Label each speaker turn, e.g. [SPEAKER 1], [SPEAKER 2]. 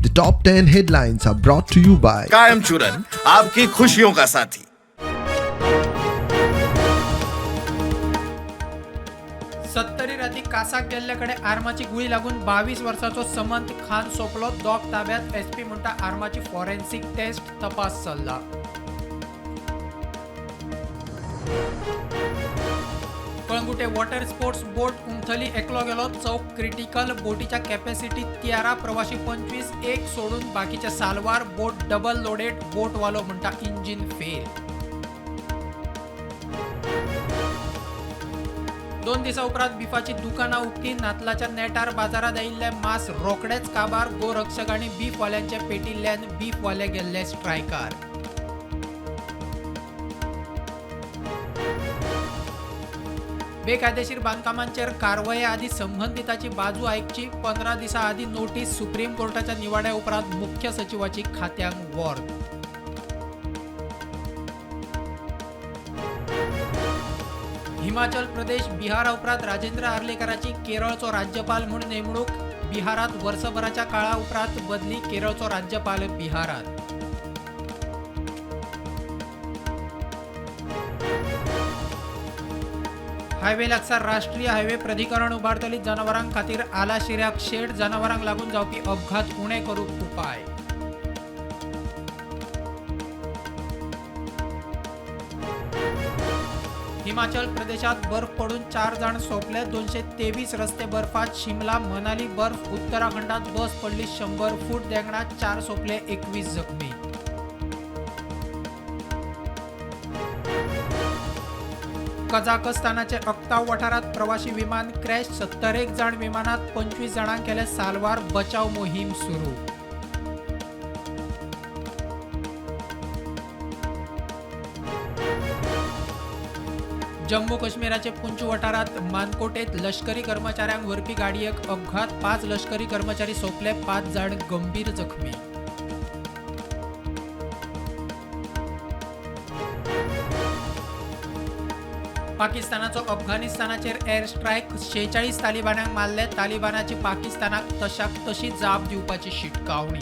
[SPEAKER 1] The top 10 headlines are brought to you by
[SPEAKER 2] कायम चूरन आपकी खुशियों का साथी।
[SPEAKER 3] सत्तरी राती कासाक गेल्ले कडेन आर्माची गुळी लागून 22 वर्साचो समंत खान सोंपलो. दोग ताब्यात. एसपी म्हणटा आर्माची फॉरेन्सिक टेस्ट, तपास चल्ला. कळंगुटे वॉटर स्पोर्ट्स बोट उमथली, एकलो गेलो, चौक क्रिटिकल. बोटीच्या कॅपॅसिटी 13, प्रवाशी 25, एक सोडून बाकीचे साल्वार. बोट डबल लोडेड, बोटवालो म्हणटा इंजिन फेल. 2 दिसां उपरांत बिफाची दुकानां उक्ती. नातलाच्या नेटार बाजारांत आयिल्ले मांस रोखडेच काबार. गोरक्षक आनी बीफवाल्यांचे पेटिल्ल्यान बीफवाले गेल्ले स्ट्रायकार. बेकायदेशीर बांदकामांचेर कारवाये आदीं संबंदिताची बाजू आयकची. 15 दिसां आदीं नोटीस. सुप्रीम कोर्टाच्या निवाड्या उपरांत मुख्य सचिवाची खात्यांक वॉर्द. हिमाचल प्रदेश, बिहारा उपरांत राजेंद्र आर्लेकराची केरळचो राज्यपाल म्हूण नेमणूक. बिहारात वर्सभराच्या काळा उपरांत बदली. केरळचो राज्यपाल बिहारात. हायवे लागसार राष्ट्रीय हायवे प्राधिकरण उबारतली जनावरां खातीर आलाशिऱ्याक शेड. जनावरांक लागून जावपी अपघात उणे करूंक उपाय. हिमाचल प्रदेशात बर्फ पडून 4 जाण सोंपले. 223 रस्ते बर्फात. शिमला मनाली बर्फ. उत्तराखंडात बस पडली 100 फूट देंगणात. 4 सोंपले, 21 जखमी. कझाकस्तानाचे अक्ताव वाठारात प्रवाशी विमान क्रॅश. 71 जाण विमानात, 25 जाणांक केले साल्वार. बचाव मोहीम सुरू. जम्मू काश्मीराचे पुंछ वाठारात मानकोटेत लष्करी कर्मचाऱ्यांक व्हरपी गाडयेक अपघात. 5 लष्करी कर्मचारी सोंपले, 5 जाण गंभीर जखमी. पाकिस्तानाचो अफगाणिस्तानाचेर एअर स्ट्रायक. 46 तालिबान्यांक मारले. तालिबानाची पाकिस्तानाक तशाक तशी जाप दिवपाची शिटकावणी.